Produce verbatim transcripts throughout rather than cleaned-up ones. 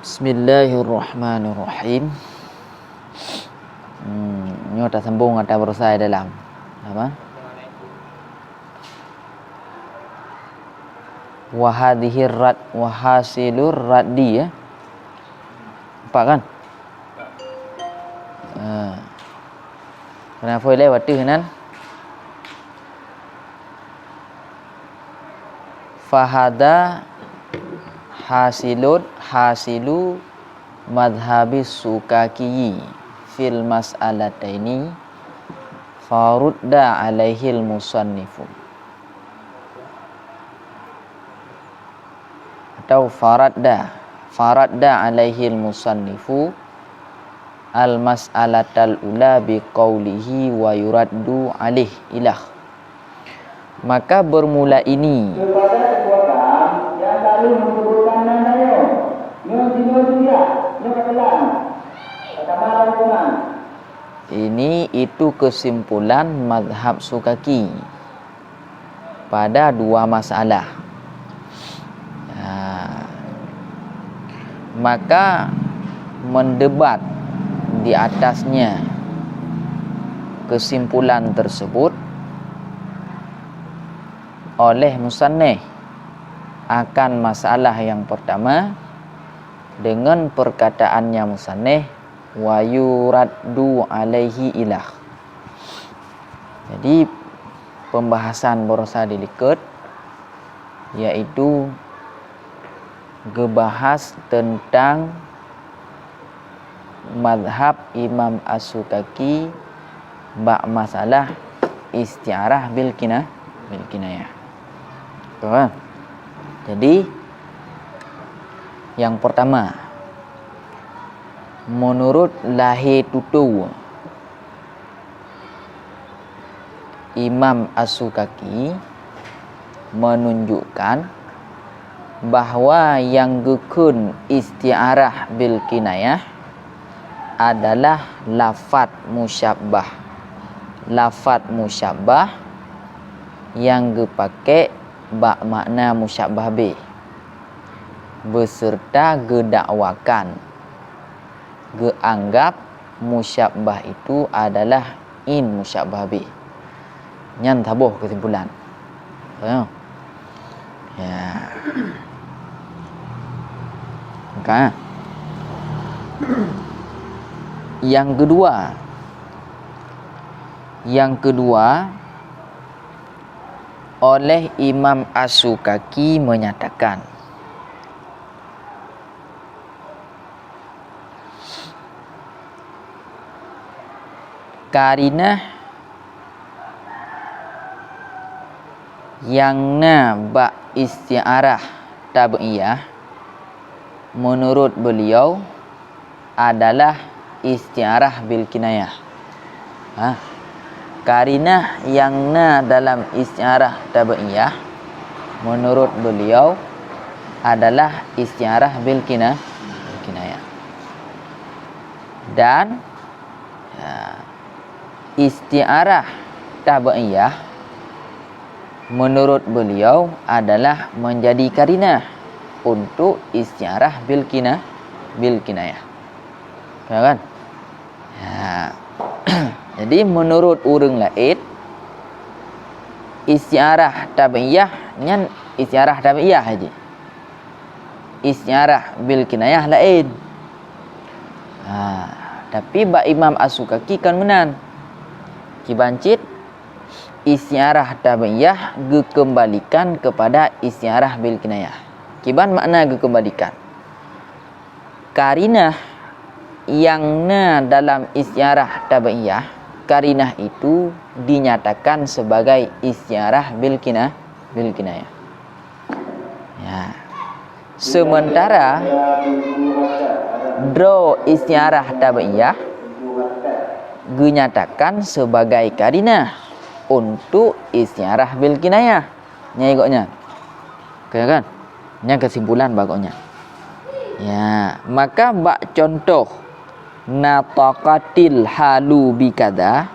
Bismillahirrahmanirrahim. Hmm, nyoe tasambong ata beurasa dalam. Apa? Wa hadhihir rad, wa hasilur raddi, ya. Nampak kan? Ha. Kenapa ilai wateuh nan? Fahada hasilun, hasilu madhhabis Sukakiyyi fil mas'alataini farudda alaihil musannifu. Atau faradda, faradda alaihil musannifu al mas'alatal ula biqaulihi wa yuraddu alaih ilah. Maka bermula ini. Kepada kekuatan yang selalu menyebutkan nan nyoe, nyoe jinoe juga, nyoe katelan. Pertama hukuman. Ini itu kesimpulan mazhab Sukaki pada dua masalah. Ha. Maka mendebat di atasnya kesimpulan tersebut oleh musannif akan masalah yang pertama dengan perkataannya musannif, "Wa yuraddu alaihi ilah." Jadi, pembahasan baroesa dilikot, yaitu geubahas teuntang mazhab Imam As-Sukaki bak masalah isti'arah bil kina-, bil kinayah. Betul, kan? Jadi, yang pertama, menurut lahé tutoe, Imam As-Sukaki menunjukkan bahwa nyang geukheun isti'arah bil kinayah adalah lafat musyabbah. Lafat musyabbah nyang geupaké bak makna musyabbah bih, beuseurta geudakwakan, geuanggab musyabbah itu adalah in musyabbah bih. Nyan saboh keusimpulan. Ya. Ya. Maka, yang kedua, yang kedua, oleh Imam As-Sukaki menyatakan, karinah nyang na bak isti'arah tabi'iyah, menurut beliau, adalah isti'arah bil kinayah. Ha. Karinah nyang na dalam isti'arah tabi'iyah, menurut beliau, adalah isti'arah bil kina-, bil kinayah. Dan, ha, isti'arah tabi'iyah, menurut beliau, adalah menjadi karinah untuk isti'arah bil kina-, bil kinayah. Ya kan? Ya. Jadi, menurut ureuëng laén, isti'arah tabi'iyah nyan isti'arah tabi'iyah aja. Isti'arah bil kinayah laén. Ha, tapi bak Imam As-Sukaki kon meunan. Kiban cit, isti'arah tabi'iyah geukeumbalikan keupada isti'arah bil kinayah. Kiban makna geukeumbalikan? Karinah nyang na dalam isti'arah tabi'iyah, karinah itu dinyatakan sebagai isti'arah bil kina-, bil kinayah. Ya. Sementara droe isti'arah tabi'iyah geunyatakan sebagai karinah untuk isti'arah bil kinayah. Nyang gobnyan. Oke kan? Nyang kesimpulan bak gobnyan. Ya, maka bak contoh nataqatil halu bikadza,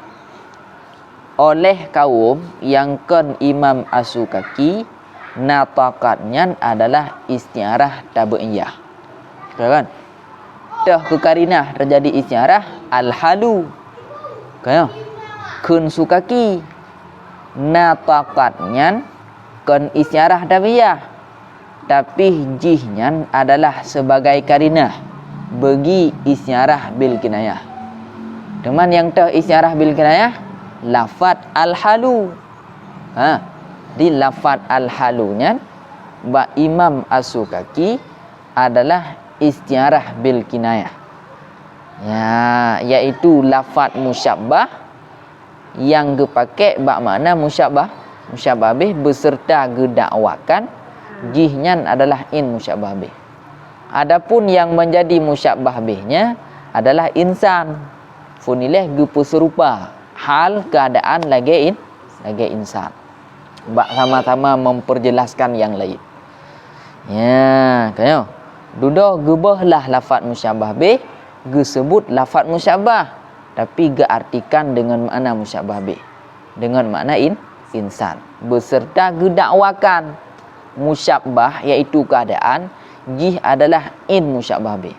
oleh kaum nyang kon Imam As-Sukaki, Nataqat nyan adalah isti'arah tabi'iyah. Ka kan? Teuh keu karinah teujadi isti'arah al-halu. Ka ya? Kheun sukaki. Nataqat nyan kon isti'arah tabi'iyah, tapi jih nyan adalah sebagai karinah bagi isti'arah bil kinayah. Teuma nyang teuh isti'arah bil kinayah, lafat al-halu. Ha, di lafat al-halu nyan bak Imam As-Sukaki adalah isti'arah bil kinayah. Ya, yaitu lafat musyabbah nyang geupakèk bak makna musyabbah, musyabbah bih, beserta geudakwakan jih nyan adalah in musyabbah bih. Adapun nyang menjadi musyabbah bih nyan adalah insan. Phon ilèe geupeuseurupa hal keuadaan lagèe in-, lagèe insan. Bak sama-sama memperjelaskan nyang laén. Ya, ka nyoe. Dudoe geubeuhlah lafat musyabbah bih, geuseubut lafat musyabbah, tapi geuartikan deungon makna musyabbah bih, deungon makna in-, insan, beserta geudakwakan musyabbah, yaitu keuadaan, jih adalah in musyabbah bih.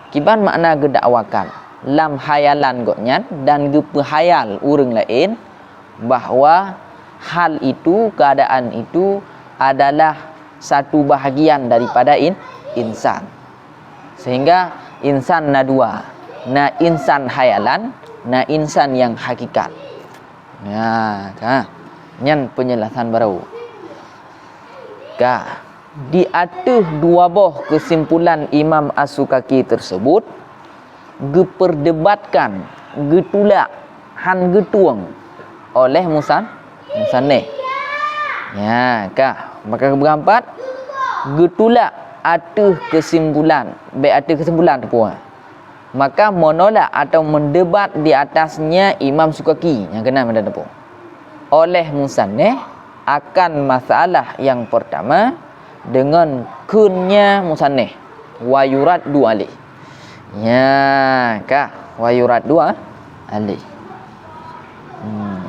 Kiban makna geudakwakan? Lam hayalan gobnyan dan geupeuhayal ureuëng laén bahwa hal itu, keuadaan itu adalah satu bahagian daripada in-, insan. Sehingga insan na dua, na insan hayalan, na insan nyang hakikat. Nah, ka. Nyan penjelasan baru. Ka. Di ateueh dua boh keusimpulan Imam As-Sukaki tersebut, geuperdebatkan, geutulak, han geutueng oleh musan-, musannif. Nya, ka. Maka keubeugampat, geutulak ateueh keusimpulan, bèk ateueh keusimpulan teupeue. Maka menolak atau mendebat di atasnya Imam Sukaki nyang keunan meunan teupeue. Oleh musannif akan masalah yang pertama dengan kheunnya musannif, wa yuraddu alaih. Nya ka, wa yuraddu alaih. Hmm.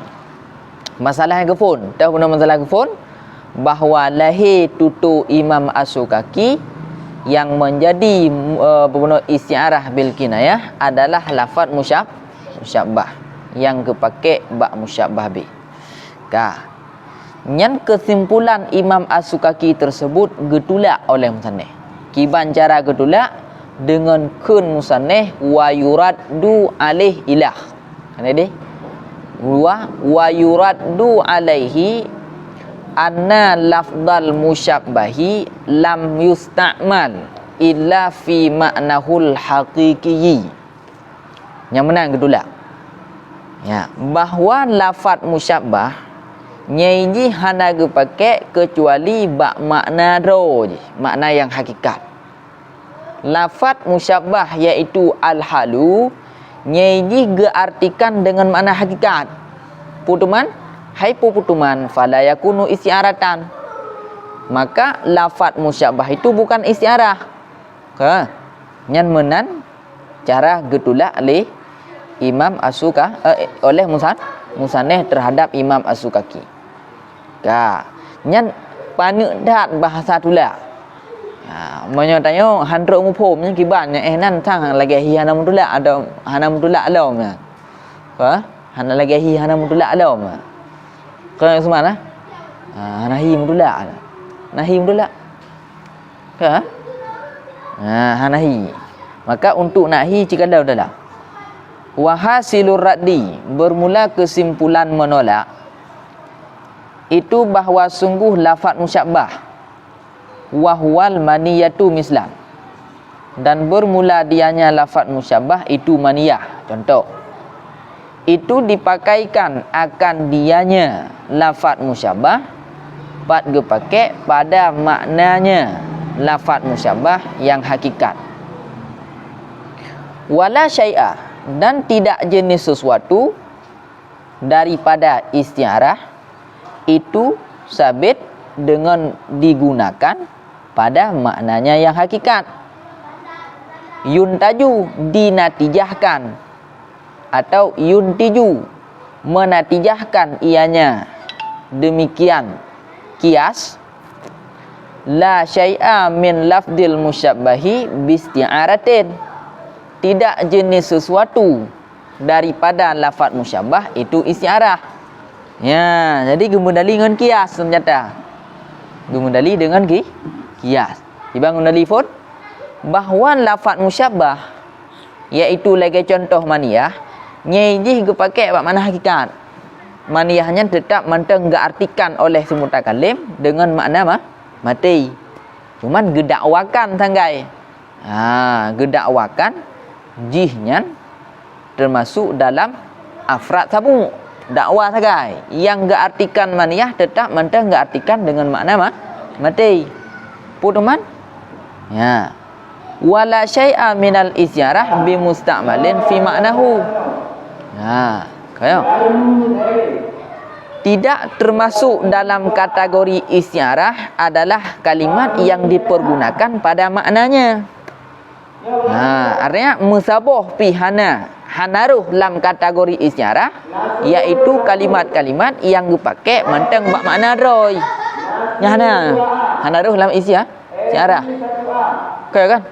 Masalah nyang keuphôn, teuh guna masalah keuphôn, bahwa lahé tutoe Imam As-Sukaki nyang menjadi, eh, guna isti'arah bil kinayah adalah lafaz musyab-, musyabbah nyang geupakèk bak musyabbah bih. Ka. Nyan keusimpulan Imam As-Sukaki tersebut geutulak oleh musannif. Kiban cara geutulak, deungon kheun musannif, wa yuraddu alaih ilah. Kan deh? Wa, wa yuraddu alaihi anna lafdal musyabbahi lam yusta'mal illa fi ma'nahul haqiqiyyi. Nyang meunan geutulak. Ya, bahwa lafaz musyabbah nyai jih hana geupakèk keucuali bak makna droe jih, makna nyang hakikat. Lafaz musyabbah yaitu al-halu nyai jih geuartikan deungon makna hakikat. Putuman, hai pu-, putuman, fala yakunu isti'aratan. Maka lafaz musyabbah itu bukan isti'arah. Ka, nyan meunan cara geutulak lé Imam As-Suka-, eh, oleh musan-, musannif terhadap Imam As-Sukaki. Ka, nyan paneuk that bahasa tulak. Ha, meunyoe tanyoe han trok muphom nyan kiban nyan, eh, nan sang lagèe hi hana meutulak atau hana meutulak lom nyan. Ka, hana lagèe hi hana meutulak lom nyan. Ka Usman, ah? Ha, hana hi meutulak. Hana hi meutulak. Ka? Ha, hana hi. Maka untuk nak hi cit ka lom dalam. Wa hasilur raddi, bermula kesimpulan menolak, itu bahwa sungguh lafaz musyabbah, wa huwal maniyatu mislan. Dan bermula dianya lafaz musyabbah itu maniyah. Contoh, itu dipakaikan akan dianya lafaz musyabbah, pat geupakèk pada maknanya lafaz musyabbah nyang hakikat. Wala syai'a, dan tidak jenis sesuatu daripada isti'arah itu sabit dengan digunakan pada maknanya yang hakikat. Yuntaju, dinatijahkan, atau yuntiju, menatijahkan ianya. Demikian kias, La syai'a min lafdil musyabbahi bisti'aratin. Tidak jenis sesuatu daripada lafaz musyabbah itu isti'arah. Ya, jadi geumeudali ngon kias teunyata. Geumeudali deungon ki-, kias. Iban geumeudali phon bahwa lafaz musyabbah, yaitu lagée contoh maniyah, nyai jih geupakée bak makna hakikat. Maniyah nyan teutap mantong geuartikan oleh si mutakallim deungon makna ma-, maté. Cuman geudakwakan sanggai. Ha, geudakwakan jih nyan teumasuk dalam afrad saboh. Dakwa sagai nyang geuartikan maniyah teutap mantong geuartikan deungon makna ma-, maté. Peue teuma? Ya. Wala syai'a minal isyarah bimusta'malin fi ma'nahu. Ha, kaya. Tidak termasuk dalam kategori isyarah adalah kalimat yang dipergunakan pada maknanya. Ha, artinya meusaboh pih hana, hana rhoh lam kategori isyarah, yaitu kalimat-kalimat yang geupakée mantong bak makna droe. Nyan hana, hana rhoh lam isya-, isyarah. Oke kan?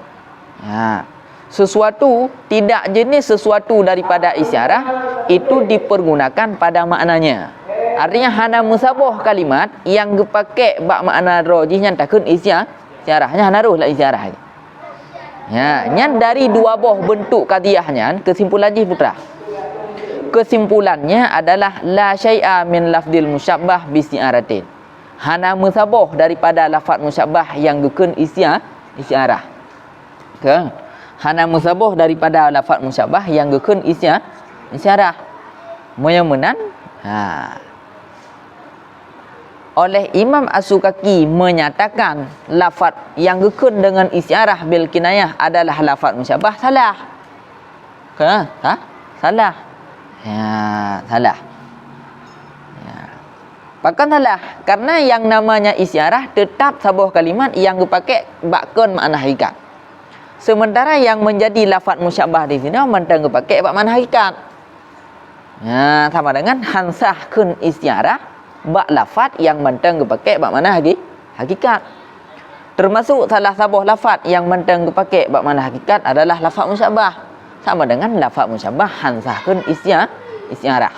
Ha. Sesuatu, tidak jenis sesuatu daripada isyarah itu dipergunakan pada maknanya. Artinya hana meusaboh kalimat yang geupakée bak makna droe jih nyan takheun isya-, isyarah. Nyan hana rhoh lam isyarah. Ya, nyan dari dua boh bentuk qadiyah nyan, kesimpulan jih putra. Kesimpulannya adalah la syai'a min lafdil musyabbah bisti'aratin. Hana meusaboh daripada lafaz musyabbah nyang geukheun isya-, isyarah. Ke? Hana meusaboh daripada lafaz musyabbah nyang geukheun isya-, isyarah. Meunyoe meunan, ha. Oleh Imam As-Sukaki menyatakan lafaz nyang geukheun deungon isyarah bil kinayah adalah lafaz musyabbah, salah. Ke? Ha? Salah. Ya, salah. Ya. Pakon salah? Karena yang namanya isyarah tetap saboh kalimat yang geupakée bak kon makna hakikat. Sementara yang menjadi lafaz musyabbah di sinoe mantong geupakée bak makna hakikat. Nah, sama dengan han sah kheun isyarah bak lafaz nyang mantong geupakée bak makna haki-, hakikat. Termasuk salah saboh lafaz nyang mantong geupakée bak makna hakikat adalah lafaz musyabbah. Sama dengan lafaz musyabbah han sah kheun isya-, isyarah.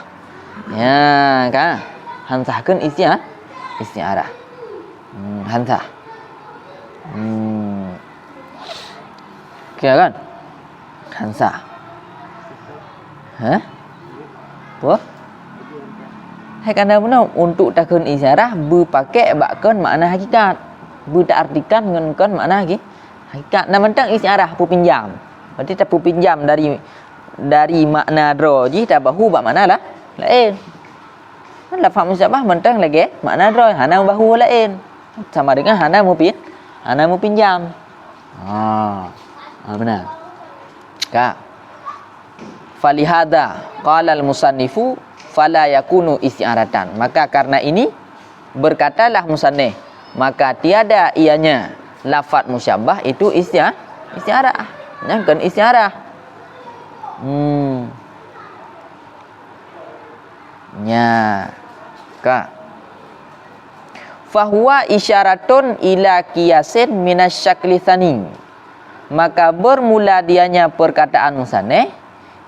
Ya, kan? Han sah kheun isya-, isyarah. Hmm, han sah. Hmm. Oke kan? Han sah. Hah? Apa? Hai kana bunoe untuk takheun isyarah beupakée bak kon makna hakikat. Beutaartikan ngon kon makna haki-, hakikat. Nah, mantong isyarah peupinjam. Berarti tapeupinjam dari, dari makna droe jih tabahu bak makna la-, laén. Kan lafaz musyabbah mantong lagée makna droe, hana meubahu laén. Sama dengan hana mupin-, hana meupinjam. Ha, ha beuna. Ka. Falihada qala al-musannifu fala yakunu isti'aratan. Maka karena ini berkatalah musannif, maka tiada ianya lafaz musyabbah itu isya-, isyarah. Nyan kon isyarah. Hmm. Nya, ka. Fahuwa isyaratun ila qiyasin minasy syakli tsani. Maka bermula dianya perkataan musannif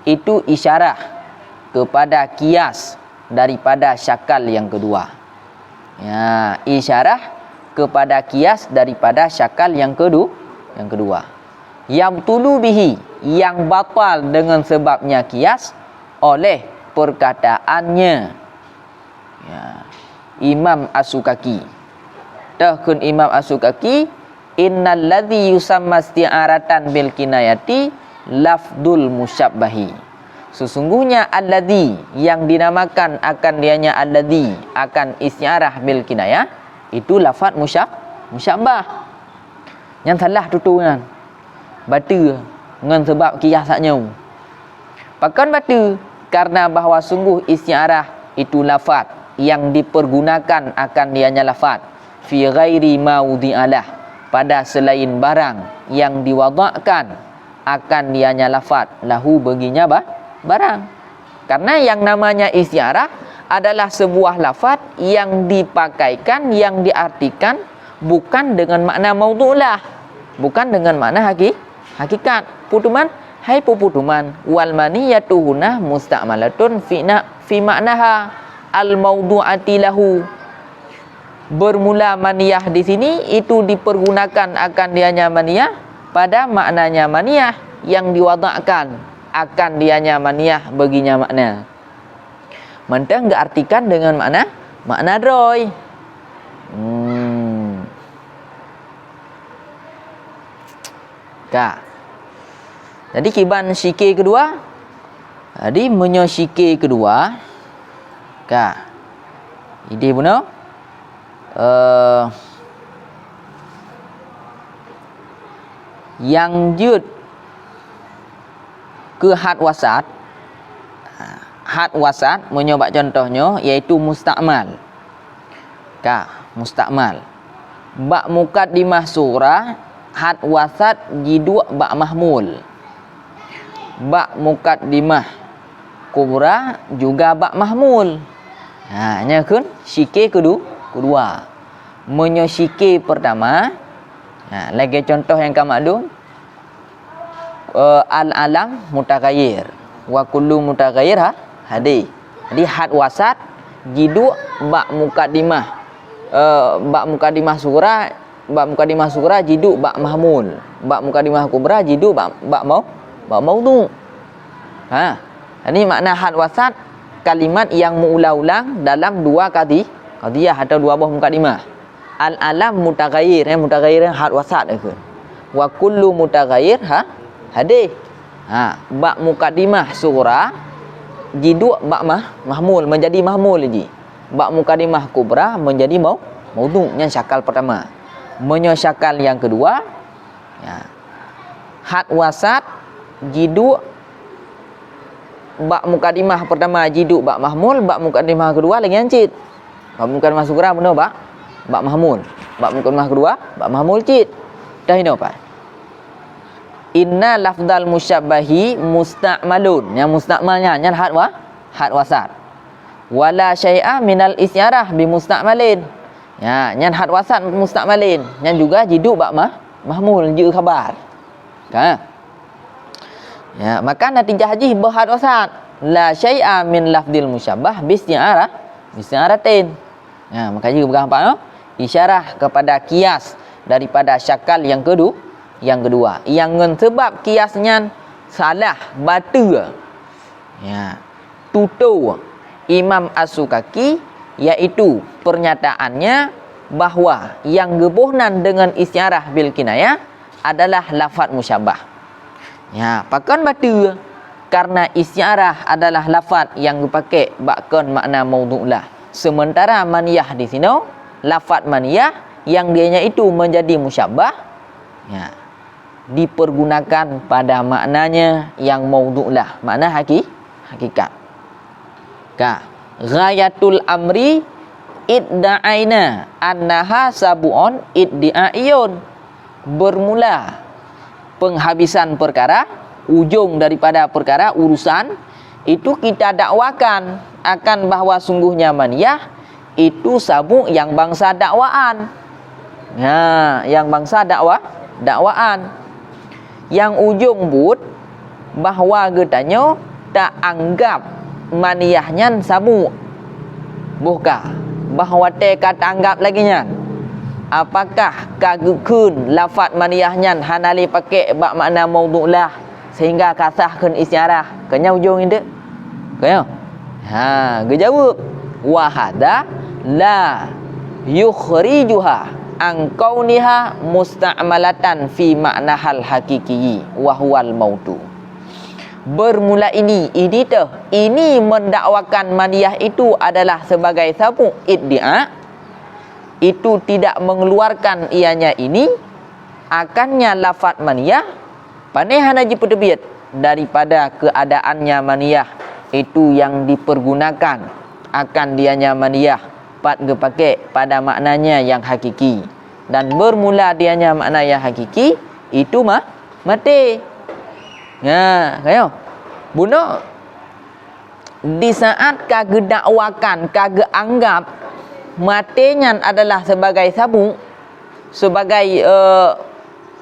itu isyarah kepada qiyas daripada syakal yang kedua. Ya, isyarah kepada qiyas daripada syakal yang kedu-, yang kedua. Yabtulu bihi, yang batal dengan sebabnya qiyas oleh perkataannya. Ya. Imam As-Sukaki. Teuh kheun Imam As-Sukaki, "Innal ladzi yusamma isti'aratan bil kinayati lafdul musyabbahi." Sesungguhnya alladzi yang dinamakan akan dianya alladzi akan isti'arah bil kinayah, itu lafaz musyab-, musyabbah. Nyan salah tutoe nyan. Bateue ngon sabab qiyas sak nyoe. Pakon bateue? Karena bahwa sungguh isti'arah itu lafaz yang dipergunakan akan dianya lafaz fi ghairi ma wudi'alah, pada selain barang yang diwadakkan akan dianya lafaz lahu baginya ba-, barang. Karena yang namanya isti'arah adalah sebuah lafaz yang dipakaikan, yang diartikan bukan dengan makna maudhu'lah, bukan dengan makna haki-, hakikat. Putuman, hai puputuman, wal maniyatu huna musta'malatun fi na-, fi ma'naha al maudhu'ati lahu. Bermula maniyah di sini itu dipergunakan akan dianya maniyah pada maknanya maniyah yang diwadakkan akan dianya maniyah baginya makna. Mantong geuartikan dengan makna, makna droe. Hmm. Ka. Jadi kiban sike keudua. Jadi meunyoe sike keudua, ka. Ideh bunoe, eh, nyang jeuet keu had wasat, had wasat meunyoe bak contoh nyoe, yaitu musta'mal. Ka, musta'mal. Bak mukaddimah sughra, had wasat jiduek bak mahmul. Bak mukaddimah kubra juga bak mahmul. Ha, nyan kheun sike keudu-, keudua. Meunyoe sike peurtama, ha, lagèe contoh nyang ka maklum, eh, al-alam mutaghayyir, wa kullu mutaghayyir ha-, hadis. Jadi had wasat jiduek bak mukaddimah, eh, bak mukaddimah sughra, bak mukaddimah sughra jiduek bak mahmul, bak mukaddimah kubra jiduek bak, bak mau-, bak maudhu. Ha. Jadi makna had wasat kalimat yang meuulang-ulang dalam dua qadhi-, qadhiyah atau dua boh mukaddimah. Al-alam mutaghayyir, eh, mutaghayyir had wasat kheun. Wa kullu mutaghayyir ha-, hadis. Ha, bak mukaddimah sughra jiduek bak mah-, mahmul, menjadi mahmul ji. Bak mukaddimah kubra menjadi mau-, maudhu, nyan syakal pertama. Meunyoe syakal nyang keudua, ya, had wasat jiduek bak mukaddimah pertama jiduek bak mahmul, bak mukaddimah keudua lagèe nyan cit. Bak mukaddimah sughra bunoe bak, bak mahmul. Bak mukaddimah keudua, bak mahmul cit. Dah inoe pai. Inna lafdzal musyabbahi musta'malun. Nyang musta'mal nyan, nyan had wa-, had wasat. Wala syai'a minal isyarah bi musta'malin. Ya, nyan had wasat musta'malin. Nyan juga jiduek bak mah-, mahmul, jeuet khabar. Ka? Ya, maka natijah jih beuhadasat. La syai'a min lafdil musyabbah bisti'arah, bisti'aratain. Ya, maka jih peugah empat, no? Isyarah kepada kias daripada syakal yang kedu-, yang kedua. Yang ngon sebab kias nyan salah, bateue. Ya. Tutoe Imam As-Sukaki, yaitu pernyataannya bahwa yang geuboh nan deungon isyarah bil kinayah adalah lafaz musyabbah. Ya, pakon bateue? Karena isyarah adalah lafaz nyang geupaké bak kon makna maudhu' lah. Sementara maniyah di sinoe, lafaz maniyah nyang dianya itu menjadi musyabbah, ya, dipergunakan pada maknanya yang maudhu' lah, makna haki-, hakikat. Ka, ghayatul amri idda'aina annaha sabu'un iddi'aiyun. Bermula penghabisan perkara, ujung daripada perkara, urusan, itu kita dakwakan akan bahwa sungguhnya maniyah itu sabu' nyang bansa dakwaan. Ha, nyang bansa dakwa-, dakwaan. Nyang ujong buet bahwa geutanyoe taanggab maniyah nyan sabu'. Boh ka, bah watèe ka taanggab lagèe nyan, apakah ka geukheun lafaz maniyah nyan hana lé paké bak makna maudhu' lah? Sehingga ka sah kheun isyarah. Keu nyan ujong indeuek. Keu nyan. Ha, geujaweueb, "Wa hadza la yukhrijuha an kauniha musta'malatan fi ma'nahal haqiqi wa huwal mautu." Bermula ini, ini teuh, ini mendakwakan maniyah itu adalah sebagai sabu' iddia, itu tidak mengeluarkan ianya ini, akannya lafaz maniyah, Pane hana jipeuteubiet daripada keuadaannya maniyah itu nyang dipeurgunakan akan dianya maniyah pat geupaké pada maknanya nyang hakiki, dan beurmula dianya makna nyang hakiki itu ma-, maté. Nya, kayo. Bunoe Di saat ka geudakwakan, ka geuanggab maté nyan adalah sebagai sabu', sebagai, eh,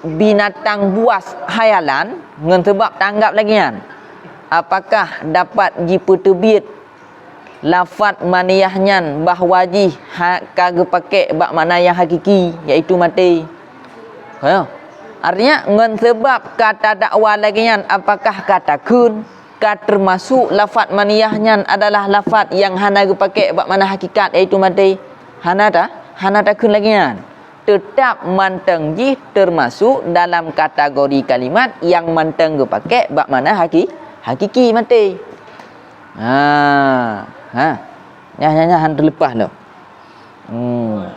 binatang buas hayalan, ngon sebab tanggap lagée nyan, apakah dapat jipeuteubiet lafat maniyah nyan bahwa jih ha-, ka geupakék bak makna nyang hakiki, yaitu maté? Ha? Artinya, ngon sebab ka tadakwa lagée nyan, apakah ka takheun ka teumasuk lafat maniyah nyan adalah lafat nyang hana geupakék bak makna hakikat, yaitu maté? Hana ta-, hana takheun lagée nyan. Teutab mantong jih teumasuk dalam kategori kalimat nyang mantong geupakék bak makna haki-, hakiki maté. Ha, ha. Nyan, nyan, nyan han teuleupah lom. Hmm.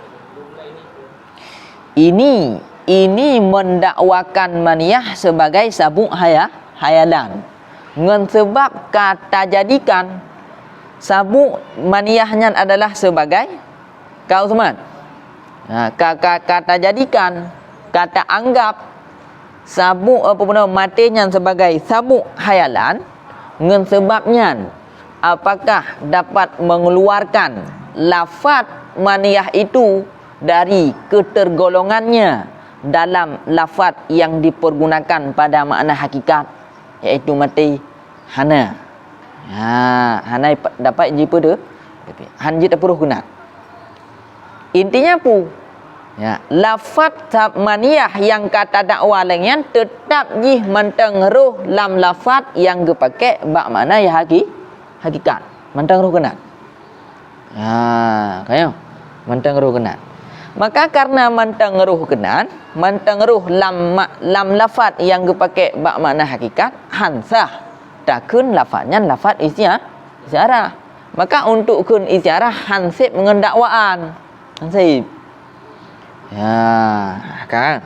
Ini, ini mendakwakan maniyah sebagai sabuk haya-, hayalan. Ngon sebab ka tajadikan sabuk maniyah nyan adalah sebagai, Ka Utsman. Ha, ka, ka, ka tajadikan, ka taanggap sabuk, apa nama, maté nyan sebagai sabuk hayalan, ngon sebab nyan, apakah dapat mengeluarkan lafat maniyah itu dari ketergolongannya dalam lafat yang dipergunakan pada makna hakikat, yaitu maté? Hana. Ha, hana ipa-, dapat jipeudeuh, han jeuet tapeurôh keunan. Intinya peue? Ya, lafat maniyah nyang ka tadakwa lagée nyan teutab jih mantong rhoh lam lafat nyang geupakék bak makna nyang haki-, hakikat. Mantong rhoh keunan. Ha, ka nyoe. Mantong rhoh keunan. Maka, karena mantong rhoh keunan, mantong rhoh lam ma-, lam lafat nyang geupakék bak makna hakikat, han sah takheun lafat nyan lafat istia-, istiarah. Maka, untuk kheun istiarah han sép ngon dakwaan. Han sép. Ya, kan?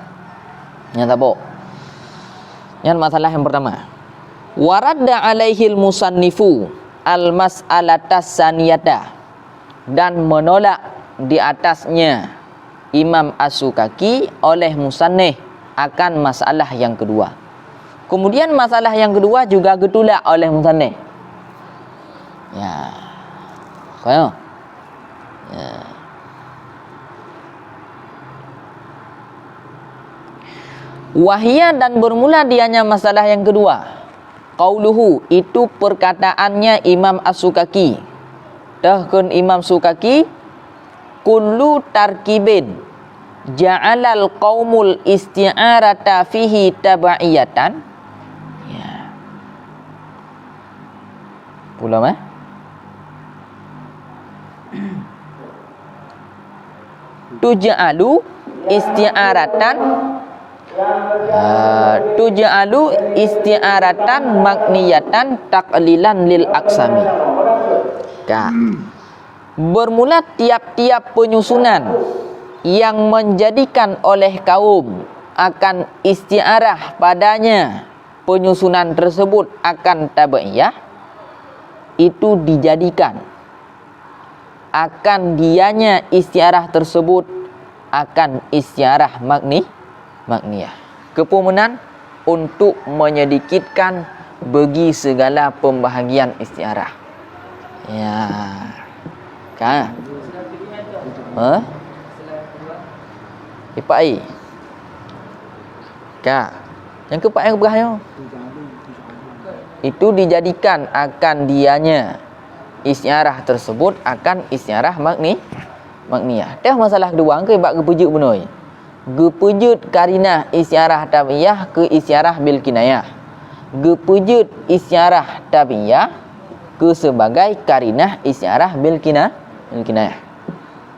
Nyan tabok. Nyan masalah nyang pertama. Wa radda alaihil musannifu al-mas'alatas saniyata, dan menolak di atasnya Imam As-Sukaki oleh musannif akan masalah yang kedua. Kemudian masalah yang kedua juga geutulak oleh musannif. Ya. Ka nyoe. Ya. Wahia, dan bermula dianya masalah yang kedua. Qauluhu, itu perkataannya Imam As-Sukaki. Teuh kheun Imam Sukaki, "Kullu tarkibin ja'alal qaumul isti'arata fihi tab'iyatan." Ya. Pulang, eh? Tuj'alu isti'aratan, eh, tuj'alu isti'aratan ma'niyatan taqlilan lil aqsami. Ka. Bermula tiap-tiap penyusunan yang menjadikan oleh kaum akan isti'arah padanya penyusunan tersebut akan tab'iyah, itu dijadikan akan dianya isti'arah tersebut akan isti'arah ma'ni-, ma'niyah. Keupeue meunan? Untuk menyedikitkan bagi segala pembahagian isti'arah. Ya. Ka? Hah? Ipak ai. Ka. Nyang keupat nyang peugah nyoe. Itu dijadikan akan dianya isti'arah tersebut akan isti'arah ma'ni-, ma'niyah. Teuh masalah kedua, engkeu bak geupeujeuet bunoe. Geupeujeuet karinah isti'arah tab'iyah keu isti'arah bil kinayah. Geupeujeuet isti'arah tab'iyah keu sebagai karinah isti'arah bil kina-, bil kinayah.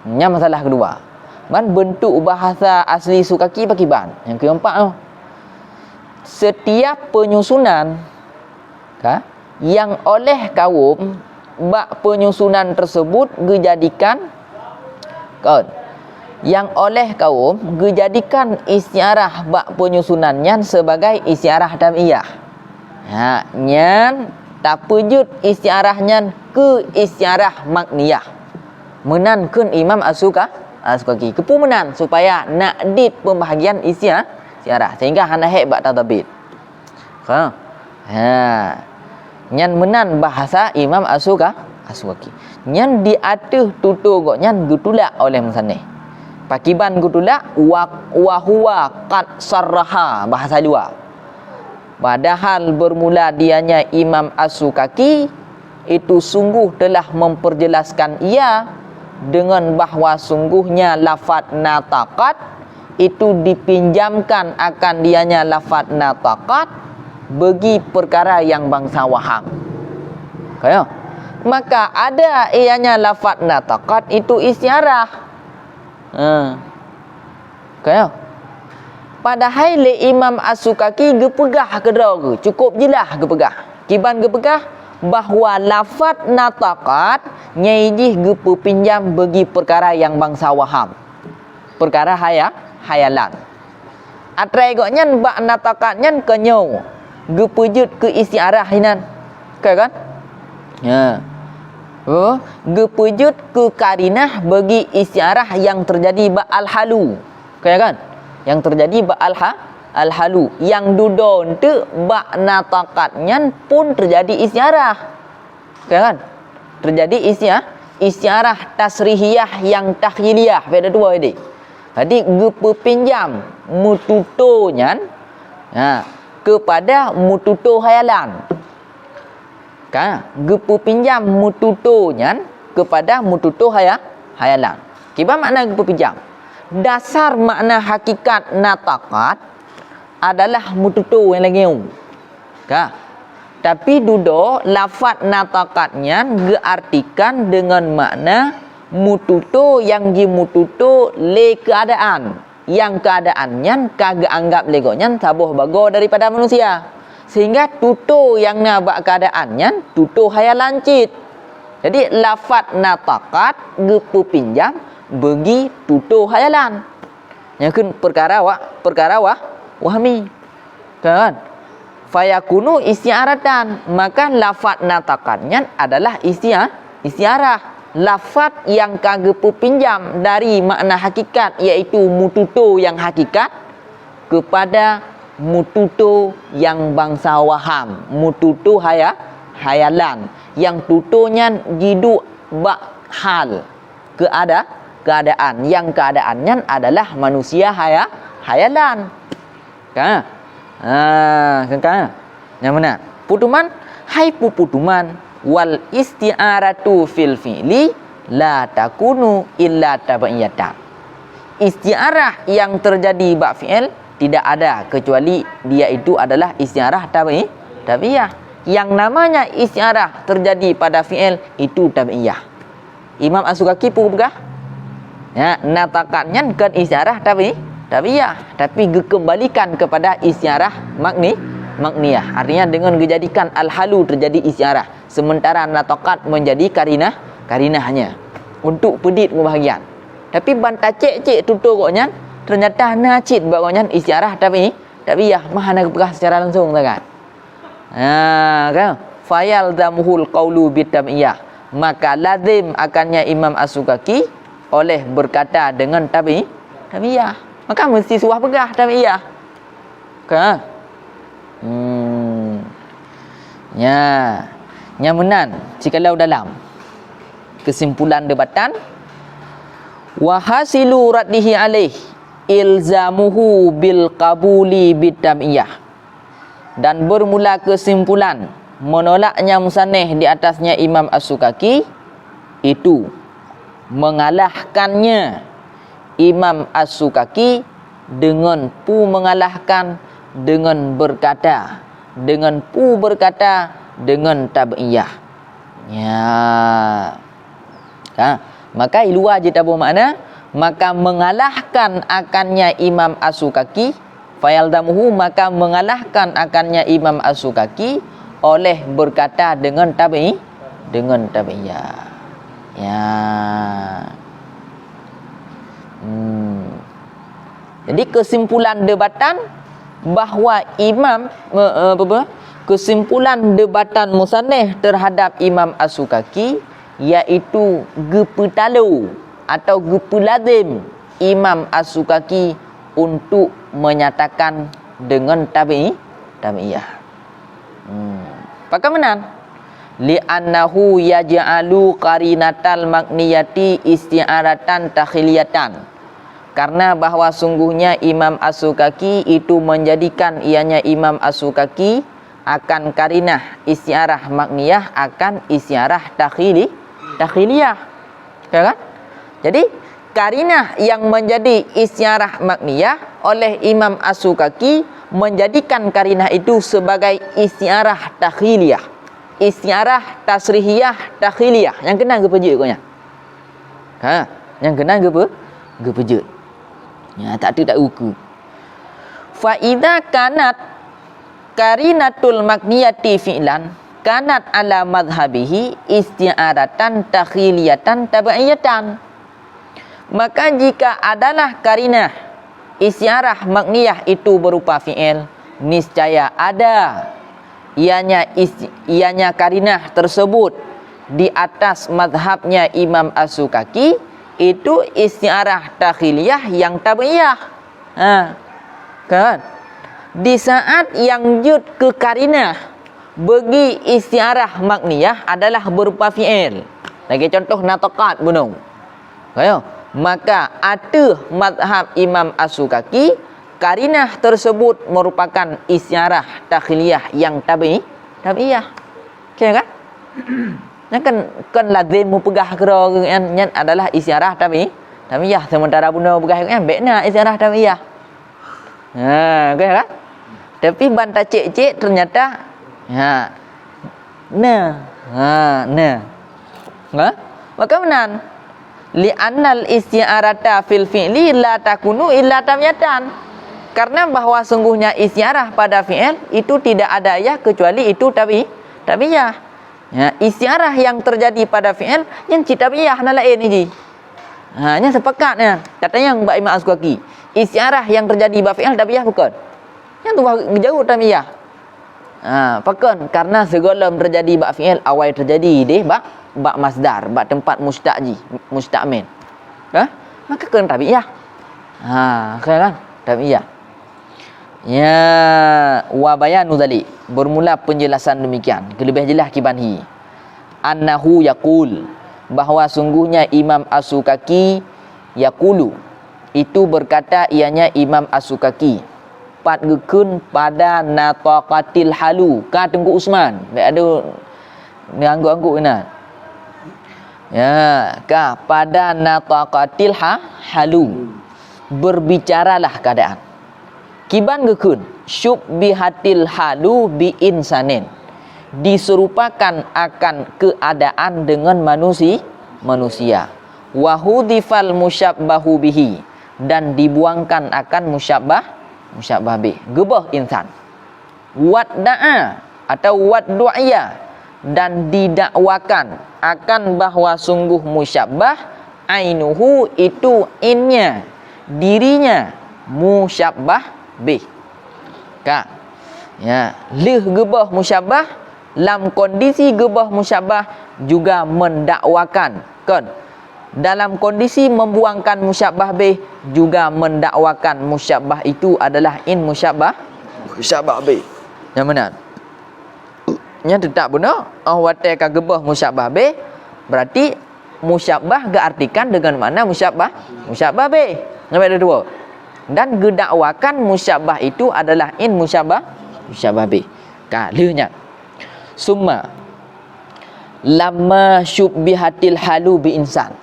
Nyan masalah kedua. Man bentuk bahasa asli Sukaki pakiban. Nyang keempat tu. Setiap penyusunan, ka, yang oleh kaum bak penyusunan tersebut geujadikan, kon, yang oleh kaum geujadikan isti'arah bak penyusunan nyan sebagai isti'arah tab'iyah. Ha, nyan tapeujeuet isti'arah nyan keu isti'arah ma'niyah. Meunan kheun Imam As-Suka-, As-Sukaki. Keupeue meunan? Supaya nak dit pembahagian isti'arah, sehingga hana hék bak tadabit. Ha. Ha. Nyan meunan bahasa Imam As-Suka-, As-Sukaki. Nyan di ateueh tutoe gobnyan geutulak oleh musannif. Pakiban geutulak, wa, wa huwa qad sarraha, bahasa luwa. Padahal bermula dianya Imam As-Sukaki itu sungguh telah memperjelaskan ia dengan bahwa sungguhnya lafaz nataqat itu dipinjamkan akan dianya lafaz nataqat bagi perkara yang bangsa waham. Kaya? Maka ada ianya lafaz nataqat itu istiarah. Ha. Kaya? Padahai lé Imam As-Sukaki geupeugah keudroe geuh, cukup jeulaih geupeugah. Kiban geupeugah bahwa lafaz nataqat nyai jih geupeupinjam bagi perkara yang bangsa waham. Perkara haya-, hayalan. Atrai gobnyan bak nataqat nyan keunyoe geupeujeuet keu istiarah inan. Ka kan? Ya. Oh, geupeujeuet keu karinah bagi istiarah yang terjadi bak al-halu. Ka kan? Yang terjadi bak al-ha-, al-halu. Yang dudoe enteuk bak nataqat nyan pun terjadi istiarah. Kan? Terjadi istia-, istiarah tasrihiyah yang takhyiliyah, beda dua ini. Jadi, geupeupinjam meututoe nyan, ha, kepada meututoe hayalan. Ka, geupeupinjam meututoe nyan kepada meututoe haya-, hayalan. Kiban makna geupeupinjam? Dasar makna hakikat nataqat adalah meututoe nyang lagée nyoe. Ka. Tapi dudoe lafaz nataqat nyan geuartikan deungon makna meututoe nyang jimeututoe lé keuadaan, nyang keuadaan nyan ka geuanggab lé gobnyan saboh bagoe daripada manusia. Sehingga tutoe nyang na bak keuadaan nyan tutoe hayalan cit. Jadi lafaz nataqat geupeupinjam bagi tutoe hayalan. Nyan kheun peukara wa-, peukara wah-, wahmi. Kan? Fayakunu isti'aratan, maka lafaz nataqat nyan adalah istia-, isti'arah. Lafaz nyang ka geupeupinjam dari makna hakikat, yaitu meututoe nyang hakikat, kepada meututoe nyang bansa waham, meututoe haya-, hayalan, nyang tutoe nyan jiduek bak hal. Keuada-, keuadaan, nyang keuadaan nyan adalah manusia haya-, hayalan. Ka? Ha, ka, ka? Nyang meunan. Putuman, hai pu-, putuman, wal isti'aratu fil fi'li la takunu illa tabi'iyatan. Isti'arah yang terjadi bak fi'il tidak ada kecuali dia itu adalah isti'arah tabi-, tabi'iyah. Yang namanya isti'arah terjadi pada fi'il itu tabi'iyah. Imam As-Sukaki peugah, ya, nataqat nyan kon isti'arah tabi-, tabi'iyah, tapi geukeumbalikan kepada isti'arah makni-, makniyah. Artinya dengan geujadikan al-halu terjadi isti'arah, sementara nataqat menjadi karinah, karinahnya untuk peudit meubahagian. Tapi ban tacek-cek tutoe gobnyan, ternyata na cit bak gobnyan isti'arah tabi-, tabi'iyah, meuhana geupeugah secara langsung sagai. Ha, kan? Fayalzamuhul qaulu bitabi'iyah. Maka lazim akannya Imam As-Sukaki oleh berkata dengan tabi-, tabi'iyah. Maka mesti suah peugah tabi'iyah. Ka? Hmm. Nya. Nya meunan, sikalau dalam. Kesimpulan deubatan, wa hasilu raddihi alaih ilzamuhu bil qabuli bitabi'iyah. Dan bermula kesimpulan menolaknya musaneh di atasnya Imam As-Sukaki, itu mengalahkannya Imam As-Sukaki dengan pu mengalahkan, dengan berkata, dengan pu berkata, dengan tabi'iyah. Ya. Ha, maka i luwa jeuet taboh makna, maka mengalahkan akannya Imam As-Sukaki, fayalzamuhu, maka mengalahkan akannya Imam As-Sukaki oleh berkata dengan tabi-, dengan tabi'iyah. Ya. Hmm. Jadi kesimpulan deubatan bahwa Imam, eh, eh, apa, apa? Kesimpulan deubatan musaneh terhadap Imam As-Sukaki yaitu geupeutalo atau geupeulazem Imam As-Sukaki untuk menyatakan dengan tabi-, tabi'iyah. Hmm. Pakon meunan? Li'annahu yaj'alu qarinatal makniyati isti'aratan takhiliyatan. Karena bahwa sungguhnya Imam As-Sukaki itu menjadikan ianya Imam As-Sukaki akan karinah isti'arah makniyah akan isti'arah takhili-, takhiliyah. Ya kan? Jadi, karinah yang menjadi isti'arah makniyah oleh Imam As-Sukaki menjadikan karinah itu sebagai isti'arah takhiliyah. Isti'arah tasrihiyah takhiliyah. Nyang keunan geupeujeuet kok nyan. Ha, nyang keunan geupe-, geupeujeuet. Ya, tak tu tak uku. Fa idza kanat karinatul makniyati fi'lan kanat ala madhhabihi isti'aratan takhiliyatan tabi'iyatan. Maka jika adalah karinah isyarah makniyah itu berupa fi'il, niscaya ada ianya is-, ianya karinah tersebut di atas mazhabnya Imam As-Sukaki, itu isyarah takhiliyah yang tabi'iyah. Ha, kan? Di saat nyang jeuet keu karinah bagi isyarah makniyah adalah berupa fi'il. Lagèe contoh nataqat bunoe. Ayo, maka ateueh mazhab Imam As-Sukaki, karinah tersebut merupakan isyarah takhiliyah yang tabi-, tabi'iyah. Oke kan? Nyan kan, kan lazim mupeugah keudroe nyan, nyan adalah isyarah tabi-, tabi'iyah. Sementara bunoe peugah nyan, bèk na isyarah tabi'iyah. Ha, oke kan? Tapi ban tacek-cek ternyata, ha, na. Ha, na. Ha? Maka meunan. Li'annal isti'arata fil fi'li la takunu illa tabi'iyatan. Karena bahwa sungguhnya isyarah pada fi'il itu tidak ada ya kecuali itu tabi-, tabi'iyah. Ya, isyarah yang terjadi pada fi'il nyan cit tabi'iyah na laén jih. Ha, nyan sepakat nyan. Katanyong bak Imam As-Sukaki, isyarah yang terjadi bak fi'il tabi'iyah bukon? Nyan tuboh geujaweueb tabi'iyah. Ha, pakon? Karena sigohlom terjadi bak fi'il awai terjadi deh bak, bak masdar, bak teumpat mustaq jih, musta'mil. Ha? Maka kon tabi'iyah. Ha, kan? Tabi'iyah. Ya, wa bayanu dzalik, bermula penjelasan demikian, keu leubeh jeulaih kiban hi. Annahu yaqul, bahwa sungguhnya Imam As-Sukaki yaqulu, itu berkata ianya Imam As-Sukaki, pat geukheun pada nataqatil halu, ka Teungku Usman, bèk adoe neuangguk-angguk inan. Ya, ka pada nataqatil ha-, halu. Berbicaralah keadaan. Kiban geukheun, syubbihatil halu bi insanin. Diserupakan akan keadaan dengan manusi-, manusia. Wa hudhifal musyabbahu bihi. Dan dibuangkan akan musyabbah, musyabbah bih. Geubôh insan. Wadda'a atau waddu'iya, dan didakwakan akan bahwa sungguh musyabbah, ainuhu itu innya, dirinya, musyabbah bih. Ka. Ya, lheueh geubôh musyabbah, lam kondisi geubôh musyabbah juga mendakwakan, kon, dalam kondisi membuangkan musyabbah bih, juga mendakwakan musyabbah itu adalah in musyabbah, musyabbah bih. Nyang meunan. Nyan teutap bunoe, oh watèe ka geubôh musyabbah bih, berarti musyabbah geuartikan dengan makna musyabbah, musyabbah bih. Nyang dua. Dan geudakwakan musyabbah itu adalah in musyabbah, musyabbah bih. Ka, lheueh nyan. Summa lamma syubbihatil halu bi insan.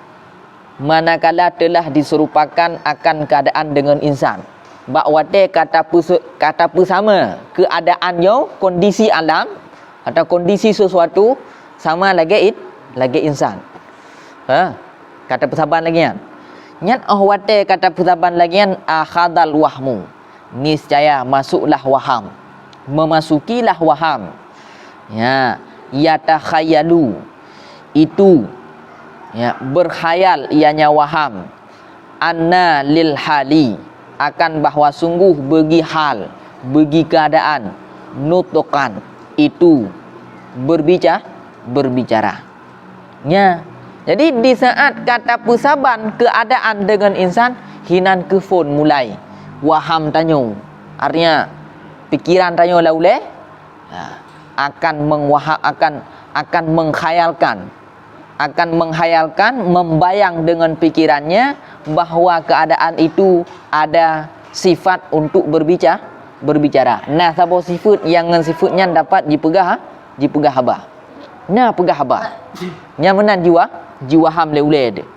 Manakala telah diserupakan akan keadaan dengan insan. Bak watèe ka tapeu-, ka tapeusama keadaan nyoe, kondisi alam atau kondisi sesuatu sama lagèe in-, lagèe insan. Ha, ka tapeusaban lagèe nyan. Nyan oh watèe ka tapeusaban lagèe nyan, akhadal wahmu. Niscaya masuklah waham. Memasukilah waham. Ya, yatakhayalu. Itu, ya, berkhayal ianya waham. Anna lil hali, akan bahwa sungguh bagi hal, bagi keadaan, nutqan, itu berbica-, berbicara. Nya. Jadi, di saat ka tapeusaban keadaan dengan insan, hinan keuh phôn mulai waham tanyoe. Artinya, pikiran tanyoe lam ulèe, ha, akan mengwaha-, akan, akan mengkhayalkan. akan menghayalkan, membayang dengan pikirannya bahwa keadaan itu ada sifat untuk berbica-, berbicara. Nah, saboh sifat yang ngon sifat nyan dapat jipeugah, jipeugah haba. Nah, peugah haba. Nyan meunan jiwa-, jiwaham lé ulée teuh.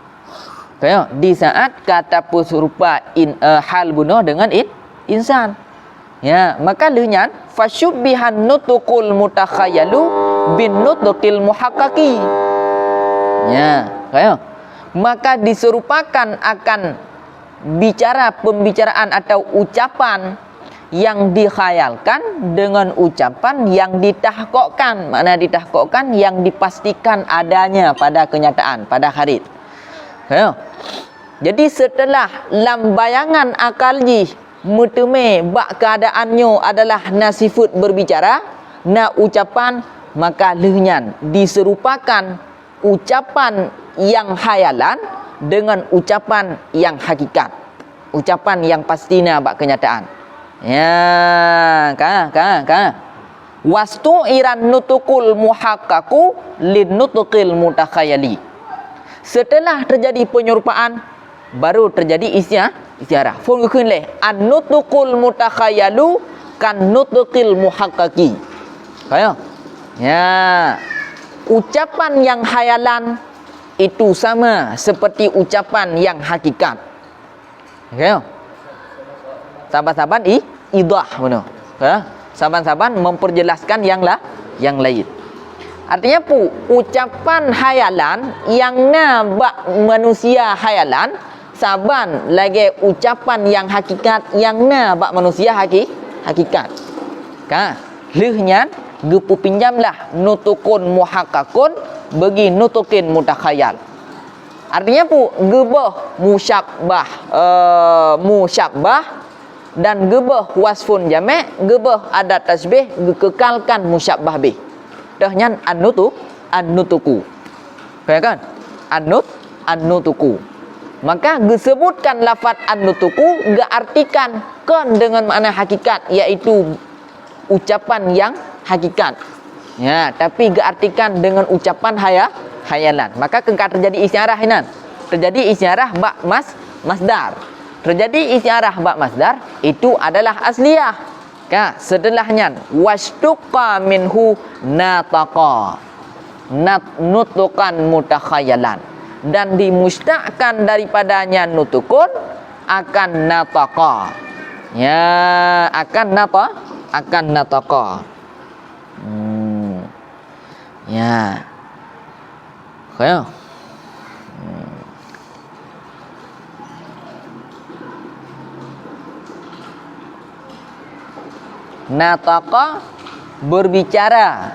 Ka, ya? Di saat ka tapeuserupa in-, eh, hal bunoe dengan in-, insan. Ya, maka lheueh nyan, fasyubbihan nutqul mutakhayalu bin nutqil muhaqqaqi. Ya, ka, ya? Maka diserupakan akan bicara, pembicaraan atau ucapan yang dikhayalkan dengan ucapan yang ditahkokkan. Makna ditahkokkan, yang dipastikan adanya pada kenyataan, pada kharid. Ya. Jadi, setelah lam bayangan akal jih meuteumé bak keuadaan nyoe adalah na sifeuet berbicara, na ucapan, maka lheueh nyan diserupakan ucapan yang khayalan dengan ucapan yang hakikat. Ucapan yang pasti na bak kenyataan. Ya, ka, ka, ka. Wastu'iran nutqul muhaqqaqu lin nutqil mutakhayali. Setelah terjadi penyerupaan, baru terjadi isya-, isyarah. Phon geukheun lé, an-nutqul mutakhayalu kan nutqil muhaqqaqi. Ka, ya? Ya. Ucapan yang khayalan itu sama seperti ucapan yang hakikat. Oke, ya? Saban-saban i-, idah bunoe. Ya? Saban-saban memperjelaskan yang la-, yang lain. Artinya pu-, ucapan khayalan yang na bak manusia khayalan saban lagée ucapan yang hakikat yang na bak manusia haki-, hakikat. Ka, lheueh nyan geupeupinjamlah nutqun muhaqqaqun bagi nutqin mutakhayal. Artinya pu-, geuboh musyabbah, eh, musyabbah dan geuboh wasfun jami', geuboh adat tasybih, geukekalkan musyabbah bih. Teuh nyan an-nutu-, an-nutuku. Ka, ya kan? An-nut-, an-nutuku. Maka geusebutkan lafaz an-nutuku geuartikan kon deungon makna hakikat, yaitu ucapan yang hakikat. Ya, tapi geuartikan deungon ucapan haya-, khayalan. Maka keu ka terjadi isyarah inan. Terjadi isyarah bak mas-, masdar. Terjadi isyarah bak masdar, itu adalah asliyah. Ka, setelah nyan, wasytuqqa minhu nataqa. Nat-, nutqan mutakhayalan. Dan dimustakkan daripadanya nutqun akan nataqa. Ya, akan nata-, akan nataqa. Hmm. Ya. Oke. Hmm. Nataqa, berbicara.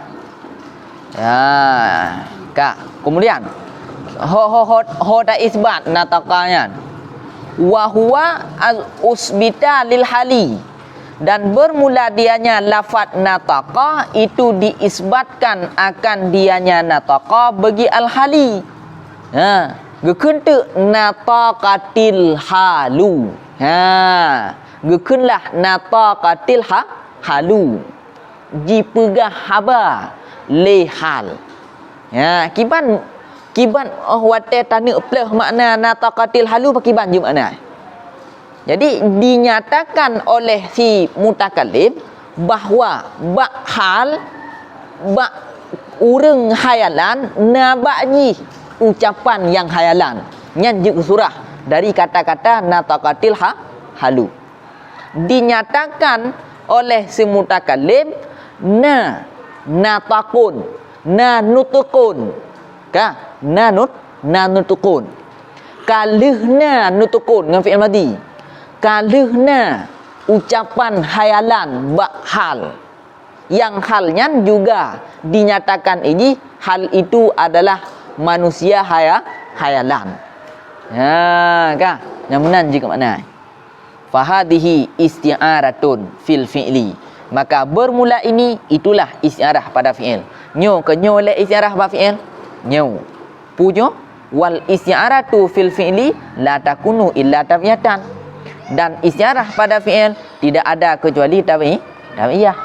Ya, ka. Kemudian, ho, ho, ho, ho ta isbat nataqa nyan. Wa huwa al usbita lil hali. Dan bermula dianya lafaz nataqa itu diisbatkan akan dianya nataqa bagi al-hali. Ha, geukheun teuk nataqatil halu. Ha, geukheunlah nataqatil ha-, halu. Jipeugah haba lé hal. Ya, kiban, kiban, oh, watée taneuk pleuh makna nataqatil halu, pakiban jeuet makna. Jadi, dinyatakan oleh si mutakallim bahwa bak hal, bak ureuëng hayalan, na bak jih ucapan nyang hayalan. Nyan jeuet surah dari kata-kata nataqatil ha-, halu. Dinyatakan oleh si mutakallim na nataqun, na nutqun. Ka, na nut-, na nutqun. Ka lheueh na nutqun ngon fi'il madhi. Ka lheueh na ucapan hayalan bak hal. Nyang hal nyan juga dinyatakan iji hal itu adalah manusia haya-, hayalan. Ha, ka, nyang meunan jih makna. Fahadhihi isti'aratun fil fi'li. Maka bermula ini itulah isti'arah pada fi'il. Nyoe keuh nyoe lé isti'arah bak fi'il. Nyoe. Pujoe, wal isti'aratu fil fi'li la takunu illa tabiatan. Dan isti'arah pada fi'il tidak ada kecuali tabi-, tabi'iyah.